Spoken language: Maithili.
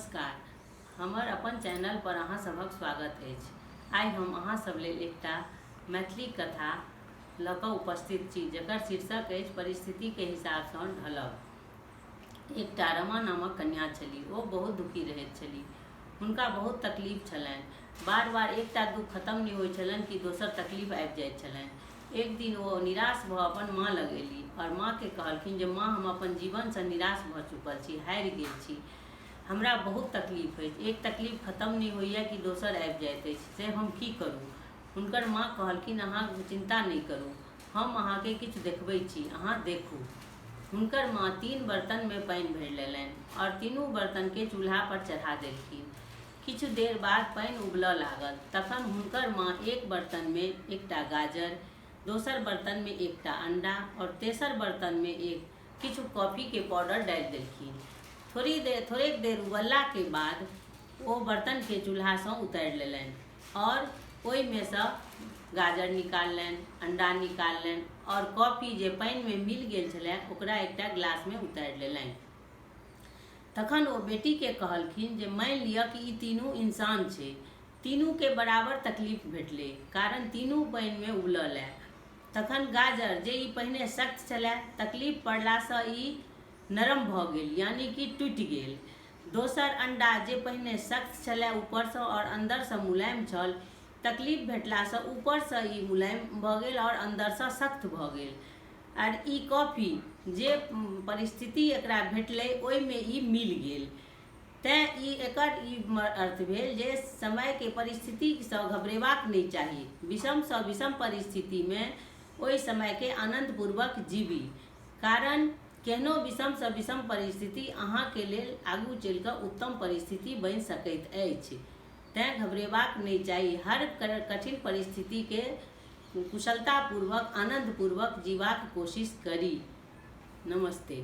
नमस्कार, हमर अपन चैनल पर अहाँ सभक स्वागत अछि। आइ हम अहाँ सभ लेल एकटा मैथिली कथा लऽ कऽ उपस्थित छी जकर शीर्षक अछि परिस्थितिके हिसाबसँ ढलब। एकटा रमा नामक कन्या छली। ओ बहुत दुखी रहैत छली। हुनका बहुत तकलीफ छलनि। बार-बार एकटा दुख खतम नहि होइत छलनि कि दोसर तकलीफ आबि जाइत छलनि। एक दिन ओ निराश भऽ अपन माँ लग एली आओर माँके कहलखिन जे माँ हम अपन जीवनसँ निराश भऽ चुकल छी, हारि गेल छी। हमरा बहुत तकलीफ अछि। एक तकलीफ खतम नहि होइए कि दोसर आबि जाइत अछि से हम की करू? हुनकर माँ कहलखिन अहाँ चिन्ता नहि करू। हम अहाँके किछु देखबै छी। अहाँ देखू। हुनकर माँ तीन बर्तनमे पानि भरि लेलनि आओर तीनू बर्तनके चूल्हापर चढ़ा देलखिन। किछु देर बाद पानि उबलऽ लागल। तखन हुनकर माँ एक बर्तनमे एकटा गाजर, दोसर बर्तनमे एकटा अंडा आओर तेसर बर्तनमे एक किछु कॉफीके पाउडर डालि देलखिन। थोड़ी देर थोड़ेक देर उबललाके बाद ओ बर्तनके चूल्हासँ उतारि लेलनि आओर ओहिमेसँ गाजर निकाललनि, अंडा निकाललनि आओर कॉफी जे पानिमे मिल गेल छलै ओकरा एकटा ग्लासमे उतारि लेलनि। तखन ओ बेटीके कहलखिन जे मानि लिअ कि ई तीनू इंसान छै। तीनूके बराबर तकलीफ भेटलै कारण तीनू पानिमे उबलल ए। तखन गाजर जे ई पहिने सख्त छलए तकलीफ पड़लासँ ई नरम भऽ गेल यानी कि टूटि गेल। दोसर अंडा जे पहिने सख्त छलए ऊपरसँ आओर अन्दरसँ मुलायम छल तकलीफ भेटलासँ ऊपरसँ ई मुलायम भऽ गेल आओर अन्दरसँ सख्त भऽ गेल। आर ई कॉफी जे परिस्थिति एकरा भेटलै ओहिमे ई मिल गेल। तेँ ई एकर ई अर्थ भेल जे समयके परिस्थितिसँ घबरेबाक नहि चाही। विषमसँ विषम परिस्थितिमे ओहि समयके आनन्दपूर्वक जीबी। कारण केहनो विषमसँ विषम परिस्थिति अहाँके लेल आगू चलि कऽ उत्तम परिस्थिति बनि सकैत अछि। तेँ घबरेबाक नहि चाही। हर कठिन परिस्थितिके कुशलतापूर्वक आनन्दपूर्वक जीबाक कोशिश करी। नमस्ते।